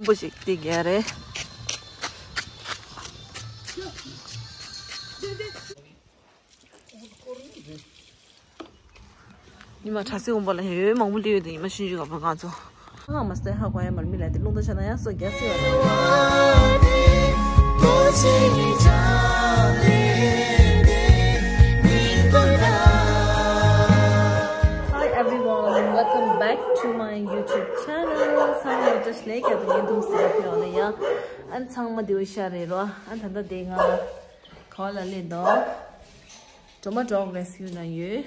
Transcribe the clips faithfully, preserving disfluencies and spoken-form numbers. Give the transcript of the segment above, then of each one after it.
པོ་ཞིག་སྟེར་གྱི་རེད། ཉི་མ་དྲ་ཚིགས་འོང་པ་ལ་ཡོད་མང་པོ་སླེབས་ཡོད་དེ། ཉི་མ་ཤིན་ཅུ་ག་པར་ང་ཚོ་ཧ་མ་སྟེ་ཧ་གོ་ཡ་མར་མི་ལ་དེ་རླུང་རྟ་ཆ་ན་ཡང་སོ་རྒྱ་སི་བ། Hi everyone, welcome back to my YouTube channel. ཚང་མ་བཀྲ་ཤིས་བདེ་ལེགས། ཀྱང་དུ་ཉན་ཐུང་སི་ལ་ཕེ་ཨོ་ལེ་ཡ། ཨན་ཚང་མ་དེ་བོ་ཤ་རེད་རོ། ཨན་ད་ལྟ་དེ་ང་ག་བ་ལ་སླེབས་འདུག་གྲོ་མ་གྲོག་རེ་སི་ཡུ་ན་ཡོད།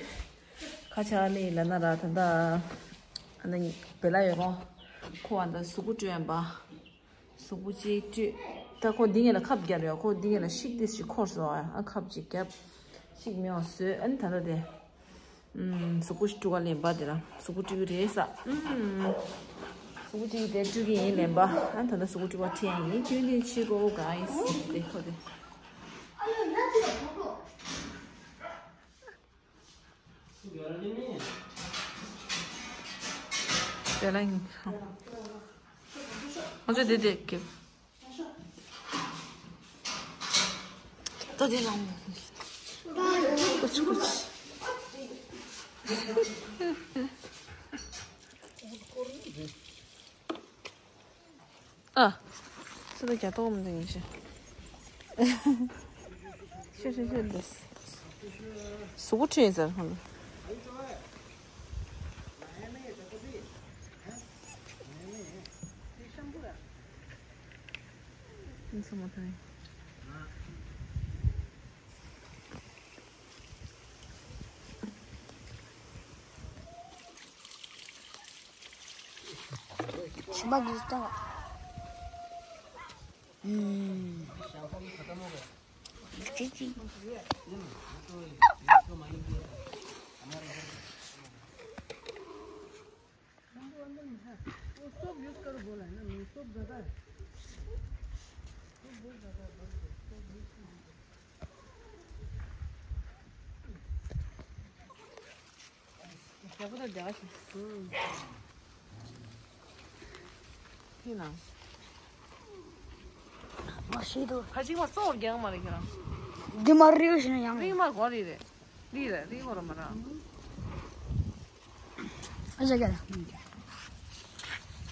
ཁ་ཆག་ནི་ལ་ན་ར་ད་ད་ཨ་ན་བེ་ལ་ཡོད་རོ། ཁོ་ཨ་ད་གཟུགས་པོ་བཀྲུ་ཡན་པ། གཟུགས་པོ་ཅིག་བཀྲུས། ད་ཁོ་འདི་ངེད་ལ་ཁབ་རྒྱབ་ཡོད། ཁོ་འདི་ངེད་ལ་ཤིག་ཏིས་ཞིག་འཁོར་སོང་ཨ། ཁབ་ཅིག་རྒྱབ། ཤིག་མེ་བ་བཟོས། ཨ་ནི་ད་ད་དེ། ཨུམ། གཟུགས་པོ་ཞིག་བཀྲུ་ག་ལེན་པ་དེ་ལ་གཟུགས་པོ་བཀྲུ་གི་རེད་ས། ཨུམ། གཟུགས་པོ་ཅིག་དེ་བཀྲུ་གི་ཡིན་ལེན་པ། ཨ་ནི་ད་ད་གཟུགས་པོ་བཀྲུ་བ་ཁྲིད་ཡ་ཡིན། ཁྱོད་འདི་ཕྱི་གོ་ག་ཡིན་དེ་ཁོ་དེ། དེ་ལ་ཡིན། ང་ཚོ་དེ་དེ་ཀེ། ད་དེ་ལ་མོ། ཀུ་ཆུ་ཀུ་ཆུ། ཨ། ཚེ་ད་རྒྱ་ཏོག་མི་འདུག་ཡིན་ཤི། ཤི་ཤི་ཤི་འདུག་གཟུགས་པོ་ཁྲུས་ཟེར་ཧོན། ཨིན་ས་མ་ཐང་། ཞིམ་པ་འདི་ལྟ། ཨུམ། ཅི་ཅི། ཡག་པོ་དང་རྒྱ་གར་ཞིག་ཐིག་ན། མ་ཤེས་དོ། ཁ་ཅིག་མ་སོགས་རྒྱག་མ་རེད་ཁྱེད་རང་། འདི་མ་རེད་ཞེ་ན་ཡང་། རིག་མ་གོ་རེད་རེད། རིག་རེད་རིག་གོ་ར་མ་ར། ཨ་ཅག་རྒྱ་ར།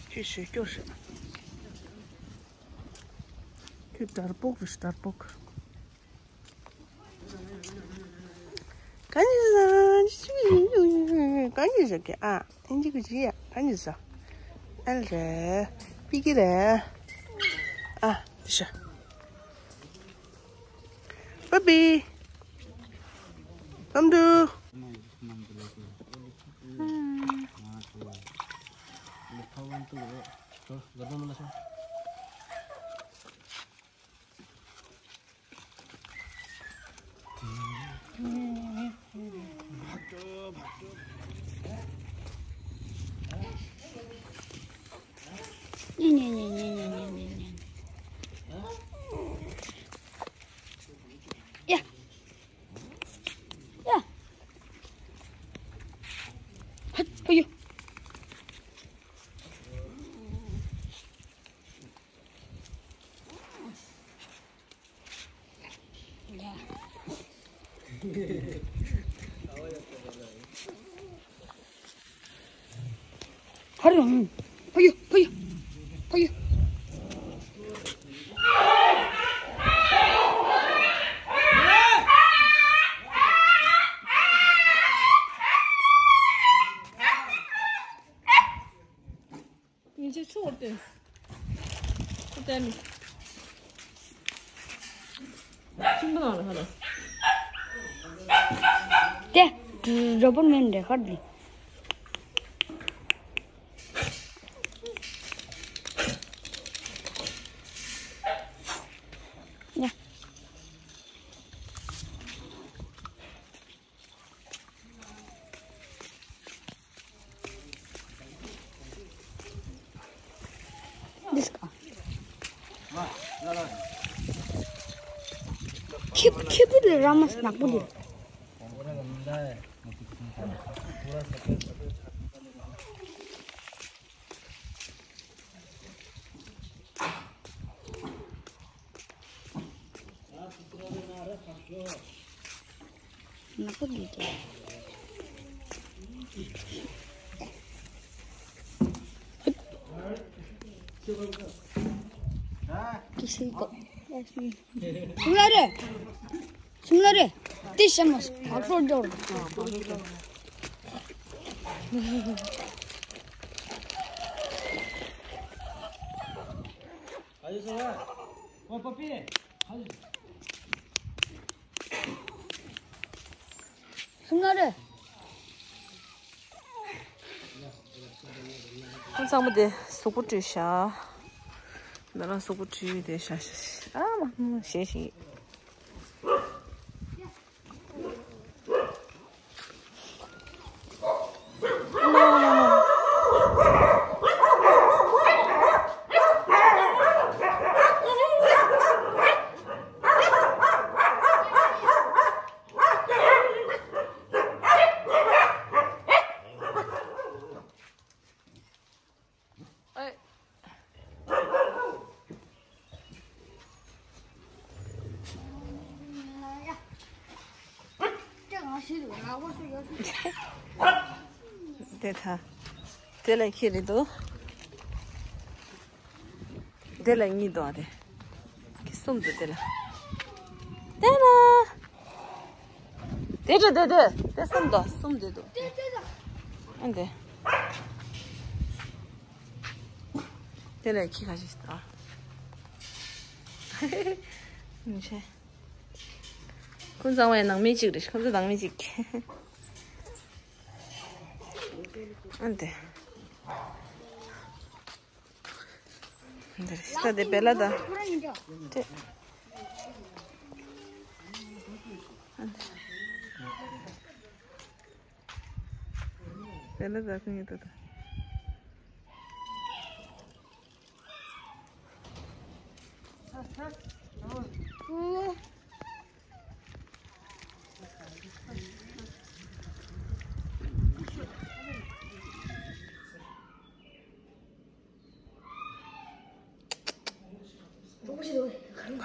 ཁྱོད་ཞེ་སྐྱོ་ཞེ། ཁྱོད་དྲར་པོག་རེད་དྲར་པོག་ག་ནི་ཟ། ག་ནི་ཟ་གི་ཨ། ཨིན་ཇི་གི་ཇི་ཡ། ག་ནི་ཟ། ཨ་ལ་རེ། པི་ཀི་རེ། ཨ། དི་ཤ། པ་པི། ཨམ་དུ། ཡ། ཡ། ཧད། ཨ་ཡོ། ཧ་རུ། ཕ་ཡུ། ཕ་ཡུ། ཕ་ཡུ། ཉིན་བྱེད་ཆུ་བོར་སྟོན། ཆུ་བརྟན་མི། ཆུ་མོ་ནང་ལ་ཧ་ལ། དེ། རོ་པོར་མེན་རེ་ཁར་དི། ཡ། འདི་སྐ། ཁྱི་ཁྱི་བུ་དེ་ར་མ་ནག་པོ་དེ། ཁྱི་བུ་དེ་ར་མ་ནག་པོ་དེ། ནག་པོ་འདུག་ཅེ། ཀི་ཤི་ཀོ། སུམ་ལ་རེ། སུམ་ལ་རེ། ཏི་ཤ་མོ་བག་ཤོར་འཇོར། སུམ་ལ་རེ། ཁོང་ཚང་མ་དེ་གཟུགས་པོ་བཀྲུས་ཤག་ང་རང་གཟུགས་པོ་བཀྲུས་དེ་ཤག་ཤག་ཨ་མ་ཞེས་ཤིག་དེ་ད། དེ་ལ་ཁྱེར་རེད་དོ། དེ་ལ་གཉིས་འདུག་ཨ་དེ། ཁྱེད་གསུམ་འདུག་དེ་ལ། དེ་ལ། དེ་འདྲ་དེ་དེ་དེ་གསུམ་འདུག་གསུམ་དེ་འདུག་ཨ་དེ། དེ་ལ་ཁྱི་ཁ་ཤས་ཤིག་འདུག་ཨ། མི་ཤེས། ཁོང་ཚང་མའི་ནང་མི་གཅིག་རེད། ཁོང་ཚོ་ནང་མི་གཅིག་ཨ་དེ། འདིར་ཤི་ད་དེ་བེ་ལ་ད། དེ། བེ་ལ་ད་ཁོང་ཡོད་ད་ད།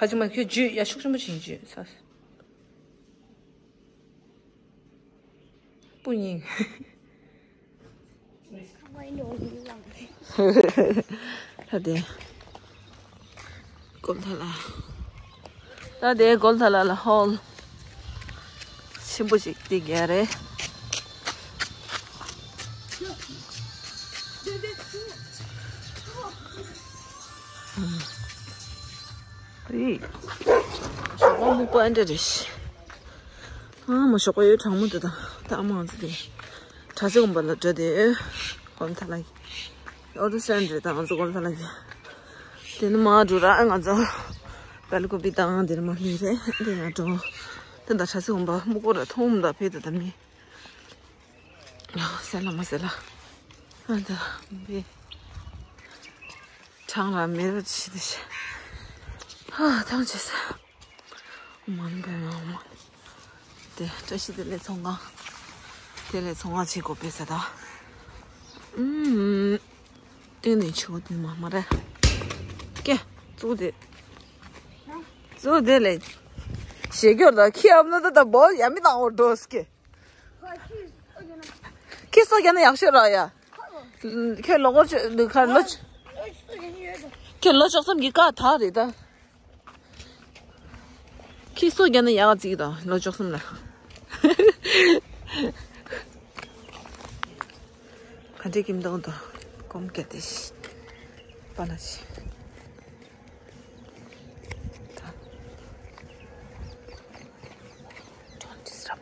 ཁ་ཅིག་མ་ཁྱོད་ཇུས་ཡ་ཤུགས་ཆེན་པོ་བྱིན་ཇུས་ས། སྤུ་སྙིང་། ད་དེ། གོལ་ཐ་ལ། ད་དེ་གོལ་ཐ་ལ་ལ་ཧོལ། ཆེན་པོ་ཞིག་དེ་ག་རེད། རེད། ཞོགས་པ་སྨུག་པ་ཨེ་འདྲ་རེད། ཨ་མ་ཞོགས་པ་ཡོད་གྲང་མོ་འདུག་ད་ད་ཨ་མ་ང་ཚོ་དེ། དྲ་ཚིགས་འོང་པ་ལ་འགྲོ་དེ། གོམ་ཐ་ལ་གི། ཨོ་ཏོ་སན་རེད་ད་ང་ཚོ་གོམ་ཐ་ལ་གི། དེ་ནི་མ་འགྲོ་ར་ང་ཚོ། བལ་ཀོ་པི་དང་དེར་མ་ལུས་རེད་དེ་ང་འགྲོ། དེ་ད་དྲ་ཚིགས་འོང་པ་སྨུག་པོ་ར་མཐོང་མ་ད་ཕེ་ད་ད་མི། ཟེར་ལ་མ་ཟེར་ལ། ཨ་ད་བི། གྲང་ལ་མེད་པ་ཅི་དེ་ཤ། ཨ་ཐང་ཆད་ས། མང་པོ་མང་མང་། དེ་བཀྲ་ཤིས་བདེ་ལེགས་ཚོང་ཁང་། བདེ་ལེགས་ཚོང་ཁང་བྱེད་དགོས་པས་ཟེར་ད། ཨུམ། སྟེང་ནས་ཆུ་བོ་དེ་མ་མ་རེད། ཀེ། ཙུག་དེ། ཙུག་དེ་ལས། ཞེ་སྐྱོར་ད་ཁྱི་ཨབ་ན་ད་ད་བོ་ཡ་མི་དང་འོ་འགྲོ་སྐེ། ཁྱི་སོ་རྒྱ་ན་ཡག་ཤོས་ར་ཡ། ཁྱོད་ལོ་སྐོར་ཆོད་འདུག་ཁ་ལོ། ཁྱོད་ལོ་ཆོག་སམ་གྱི་ཀ་ཐག་རེད་ད། ཁྱི་སོ་རྒྱ་ན་ཡག་ཅིག་དང་ལོ་ཆོག་སམ་ལ། ག་འདྲས་ཀྱིམ་དང་དང་གོམ་སྐྱེ་དེ་ཤི། པ་ལ་ཤི། ད། Don't disturb.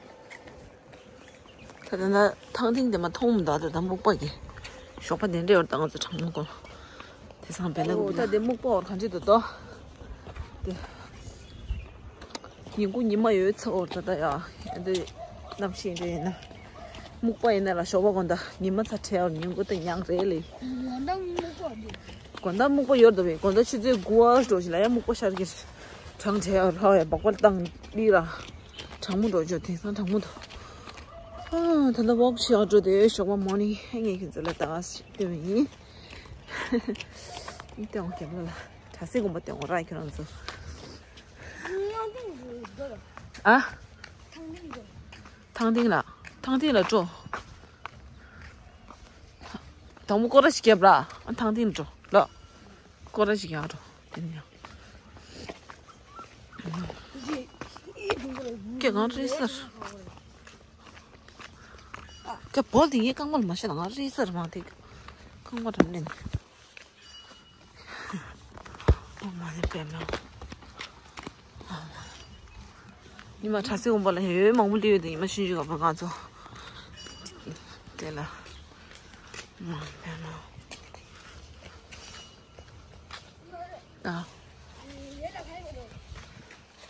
ད་ལྟ་ན་ཐང་ཐིང་དེ་མ་མཐོང་མ་ད་ད་ད་སྨུག་པ་གི། ཞོགས་པ་དེ་འདྲའི་འོར་ད་ང་ཚོ་གྲང་མོ་གོ། དེ་སང་བེ་ལ་གུ་ད་དེ་སྨུག་པ་འོར་གང་ཅི་འདུག་དོ། དེ། ཉིན་གུང་ཉི་མ་ཡོད་ཚ་འོར་ད་ད་ཡ། དེ་གནམ་གཤིས་འདྲ་ཡིན་ན། སྨུག་པ་ཡིན་ན་ལ་ཞོགས་པ་གོ་ད་ཉི་མ་ཚ་ཁྲལ་འོར་ཉིན་གུང་ད་ཉག་རེད་ལེ། དགོང་དག་སྨུག་པ་འདུག་དགོང་དག་སྨུག་པ་ཡོད་དོ་བས་དགོང་དག་ཆུ་ཚོད་དགུ་པ་འགྲོ་ཞིག་ལ་ཡ་སྨུག་པ་ཤར་གྱི་གྲང་གྲང་ཡ་ར་ཡ་སྦག་པ་བཏང་ལི་ར། གྲང་མོ་འགྲོ་ཆོག་དེང་སང་གྲང་མོ་འདུག་ཨ་ད་ལྟ་ཝོག་བྱེད་ཡག་འགྲོ་དེ་ཞོགས་པ་མོར་ནིང་ངས་ཁྱེད་ཚོ་ལ་ད་སྟོན་ཡིན། སྟོན་འོང་རྒྱབ་ལ་ལ་གྲྭ་སའི་དགོན་པ་སྟོན་འོང་ར་ཁྱེད་རང་ཚོ། ཨ། ཐང་ཏིང་ལ། ཐང་ཏིང་ལ་འགྲོ། དང་པོ་སྐོར་ར་ཞིག་རྒྱབ་ར། ཨ། ཐང་ཏིང་ལ་འགྲོ་ལ། སྐོར་ར་ཞིག་རྒྱག་འགྲོ། དེ་ནས་ཡང་། ཀྱེ་གང་རེད་ཟེར། ཀྱེ་བོལ་དེ་ངའི་རྐང་པ་ལ་མ་ཤེས་ན། ང་རེད་ཟེར་མ་དེ། རྐང་པ་ར་མནན། ཨོཾ་མ་ཎི་པདྨེ། ཉི་མ་དྲ་ཚིགས་འོང་པ་ལ་ཡོད་མང་པོ་སླེབས་ཡོད་དེ། ཉི་མ་ཆུང་ཆུང་སྐབས་ང་ཚོ་དེ་ལ། ཨོཾ་མ་ཎི་པདྨེ། ཨ།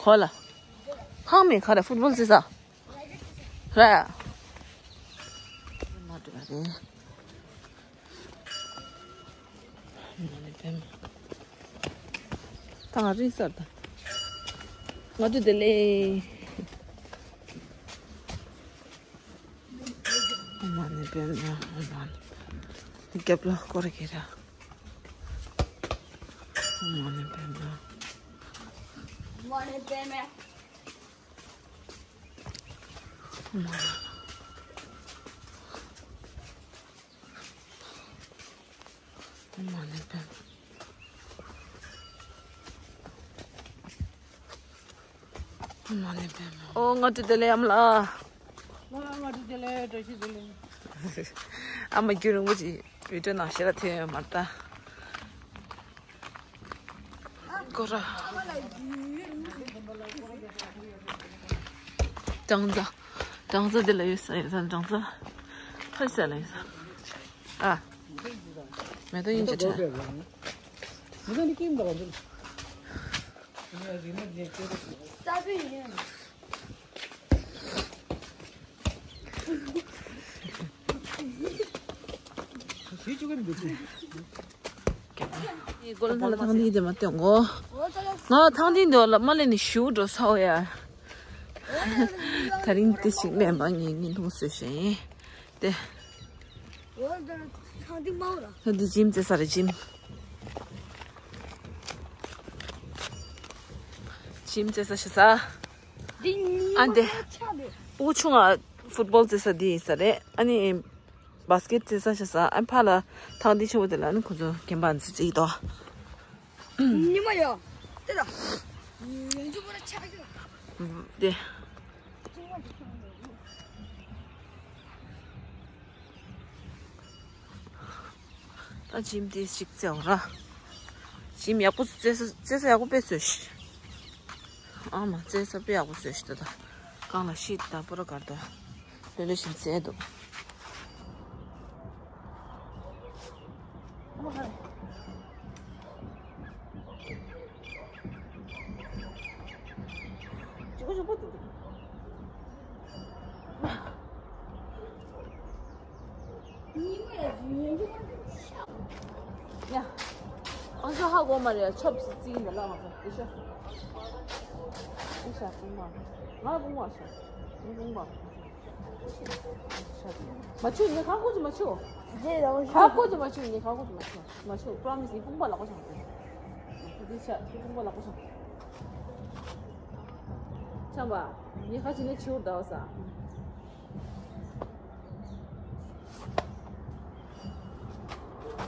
གོ་ལ། ཧང་མེ་ག་རེ། ཕུཊ་བོལ་རྩེ་ས། ར། མ་འགྲོ་རེད། ད་ང་རིང་སར་ད། ང་དུ་དེ་ལས། ཨོཾ་མ་ཎི་པདྨེ། ཨོཾ་མ་ཎི། རྒྱབ་ལ་སྐོར་གྱི་ར། ཨོཾ་མ་ཎི་པདྨེ། མ་ཎི་པདྨེ། ཨོཾ་མ་ཎི། ཨོཾ་མ་ཎི་པདྨེ། ཨོཾ་མ་ཎི་པདྨེ། ཨོ། སྔ་དྲོ་བདེ་ལེགས་ཨ་མ་ལགས། ང་ལ་སྔ་དྲོ་བདེ་ལེགས། བཀྲ་ཤིས་བདེ་ལེགས། ཨ་མ་རྒྱུན་རིང་པོ་ཅིག་བི་ཌིའོ་ནང་ཞེ་དྲག་ཐོན་ཡོད་མ་རེད་ད། སྐོར་ར། སྦྲང་རྩི། སྦྲང་རྩི་འདི་ལ་ཡོད་ས་ཡོད་ས། སྦྲང་རྩི་ཕ་ས་ལ་ཡོད་ས། ཨ། མེ་ཏོག་དབྱིན་ཇི་ཁྲ། ཀོ་ལ་ཐང་ལ་ཐང་ཏིང་དེ་མ་སྟོན་གོ། ང་ཐང་ཏིང་དེ་ལ་མ་ལེན་ནས་ཞུ་འགྲོ་ས་ཡ། ད་རིང་དེ་ཞིག་ལེན་པ་ངས་བརྙན་ཐུང་བཟོས་ཤིང་། དེ། ད་འདི་ཇིམ་རྩེ་ས་རེད། ཇིམ། ཇིམ་རྩེ་ས་ཞིག་ས། ཨ་འདི། ཕྲུ་གུ་ཆུང་ང་ཕུཊ་བོལ་རྩེ་ས་འདི་ཡིན་ས་རེད། ཨ་ནི། བྷ་སི་ཀེཊ་རྩེ་ས་ཞིག་ས། ཨ་ཕ་ལ་ཐང་འདི་ཆེན་པོ་དེ་ལ་ནི་ཁོ་ཚོ་རྒན་པ་འདི་རྩེ་ཡི་དོ། ཉི་མ་ཡོ། དེ་ལ། ཡོན་ཆུ་པོ་ལ་ཆགས་ཡོད། དེ། ད་ཇིམ་དེ་ཞིག་རྩེའོ་ར། ཇིམ་ཡག་པོ་རྩེ་ས། རྩེ་ས་ཡག་པོ་དཔེ་བཟོས་ཤག་ཨ་མ་རྩེ་ས་དཔེ་ཡག་པོ་བཟོས་ཤག་ད་ད་གང་ལ་ཤིད་ད་པོ་ར་གར་ད་ལོ་ལོ་བཞིན་རྩེ་འདུག་ཡ། ཨང་ཅོག་ཧ་གོ་མ་རེད། ཆོབ་སི་ཙི་ཡིན་ད་ལ་ང་ཚོ། ཨི་ཤ། ཨི་ཤ་ཕུང་པ། ང་ཕུང་པ་ཤ། ངའི་ཕུང་པ། མ་ཆུ་ངས་ཁ་ཁོ་ཅི་མ་ཆུ། ཁ་ཁོ་ཅི་མ་ཆུ། ངས་ཁ་ཁོ་ཅི་མ་ཆུ། མ་ཆུ། པྲོ་མི་སི། ངའི་ཕུང་པ་ལག་པ་བྱང་། འདི་ཤ། ངའི་ཕུང་པ་ལག་པ་བྱང་། ཆམ་པ། ངས་ཁ་ཅི་ནས་ཆུ་ཟླ་བ་ས།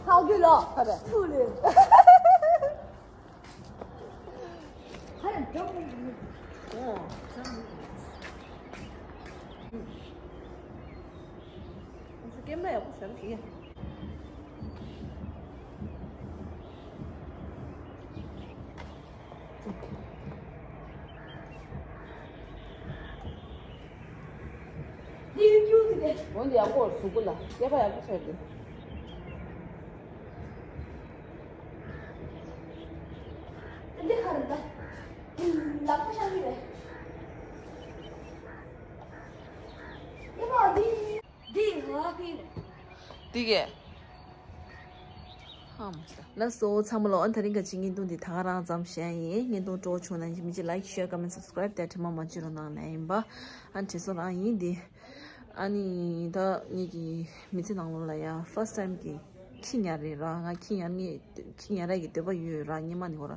ཁ་རྒྱུ་ལ་ཁ་ར་ཐུག་ལེ། ཁ་ར་འགྲོ་མི་འདུག་ཨོ། ཁྱེད་མ་ཡག་པོ་བྱ་ར་ཁེ། འོན་ཏེ་ཡག་པོ་གཟུགས་པོ་ལ་སྐྱེས་པ་ཡག་པོ་ཆགས་ཏེ། འདི་ག་རེ་ད། ལག་པ་བཤང་གི་རེད། འདི་མ་འདི། འདི་ང་གི་རེད། འདི་གས། ཧམ། ལགས་སོ་ཚང་མ་ལོ། ཨ་ད་རིང་ག་ཅིག་བརྙན་ཐུང་འདི་ད་ག་རང་ཙམ་བཤད་ཡིན། བརྙན་ཐུང་སྤྲོ་བོ་བྱུང་ན་མི་ཅིག་ལའིཀ་ཤེར་ཀོ་མེན་སབ་སི་ཀ་རེབ་དེ་དྲི་མ་མ་བྱེད་རོགས་གནང་ལབ་ཡིན་པ། ཨ་དྲི་སོ་རང་ཡིན་འདི། ཨ་ནི་ད་ངེད་ཀྱི་མི་ཚེ་ནང་ལོགས་ལ་ཡ་ཕར་སི་ཊི་ཊའིམ་གྱི་ཁྱི་ཉར་རེད་ར། ང་ཁྱི་ཉར་ངེས་ཁྱི་ཉར་ཡ་གི་འདོད་པ་ཡོད་ར། སྔོན་མ་ནས་ཁོ་ར་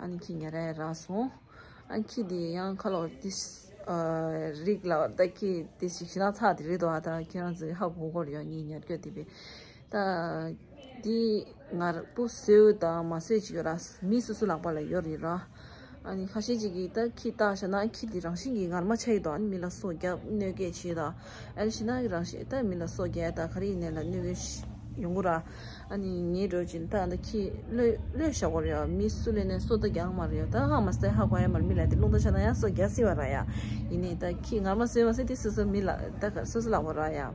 ཨ་ནི་ཁྱི་ཉར་ཡ་རག་སོང་། ཨ་ཁྱི་དེ་ཡང་ཁ་ལོ་ཏི་ ཨ་རིགས་ལ་ད་ཁྱི་དེ་ཞིག་ཞིག་ན་ཚགས་དེ་རེད་དོ། ཨ་ད་ཁྱེད་རང་ཚོས་ཧ་གོ་གོ་རེད་ཡ། ངའི་ཉར་སྐྱོ་དེ་བས། ད་དེ་ངར་པོ་བཟོས་དང་མ་བཟོས་ཅིག་ཡོད་ར། མི་སོ་སོ་ལག་པ་ལ་ཡོད་རེད་ར། ཨ་ནི་ཁ་ཤས་ཅིག་གིས་ད་ཁྱི་བཏགས་བཞག་ན་ཁྱི་དེ་རང་བཞིན་གྱིས་ངར་མ་ཆགས་ཡོད་དོ། ཨ་ནི་མི་ལ་སོ་རྒྱབ་གནོད་སྐྱེལ་བྱེད་དོ། ཨ་ནི་ཤི་ན་རང་བཞིན་ད་མི་ལ་སོ་རྒྱག་ད་ག་རེ་ཡིན་ནའི་ལ་གནོད་སྐྱེལ་ཡོང་གི་ར། ཨ་ནི་ངའི་འགྲོ་ཅིན་ད་ད་ཁྱི་གློད་གློད་བཞག་གོ་རེད་ཡ། མི་སུ་ལས་ནས་སོ་ད་རྒྱག་མ་རེད་ཡ། ད་ཧ་མ་སྟེ་ཧ་གོ་ཡ་མར་མི་ལ་དེ་རླུང་ད་བཞག་ན་ཡང་སོ་རྒྱག་སྲིད་པ་ར་ཡ། ཡིན་ནའི་ད་ཁྱི་ངར་མ་སོས་མ་སོས་དེ་སོ་སོ་མི་ལ་ད་ག་སོ་སོ་ལ་གོ་ར་ཡ།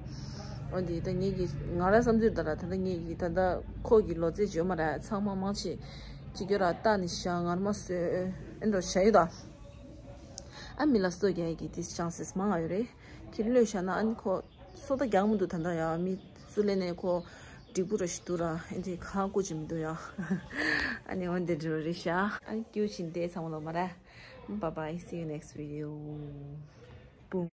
འོ་དེ་ད་ངེད་ཀྱི་ང་ར་བསམ་ཚུལ་ད་ར། ད་ད་ངེད་ཀྱི་ད་ད་ཁོ་གི་ལོ་ཚད་བརྗོད་མ་ར་ཡ། ཚང་མ་མང་ཆེ་ཅིག་གྱོ་ར་ད་ནི་ཤ་ངར་མ་སོས་ཨེ་འགྲོ་ཤ་ཡོད་ད། ཨ་མི་ལ་སོ་རྒྱག་གི་དེ་ཅང་སེས་མང་ང་ཡོད་རེད། ཁྱི་གློད་བཞག་ན་ཨ་ནི་ཁོ་སོ་ད་རྒྱག་མི་འདུག་ད་ད་ཡ་མི་སུ་ལས་ནས་ཁོ་འགྲིག་པོ་ར་ཞིག་འདུག་ར། ཨེ་འདྲའི་ཁ་ཀུ་ཅི་མི་འདུག་ཡ། ཨ་ནི་འོན་ཏེ་འགྲོ་རེད་ཤག་ཨ་ནི་སྐྱུ་ཕྱིན་ཏེ་ཚང་མ་ལོ་མ་ར། Bye bye, see you next video.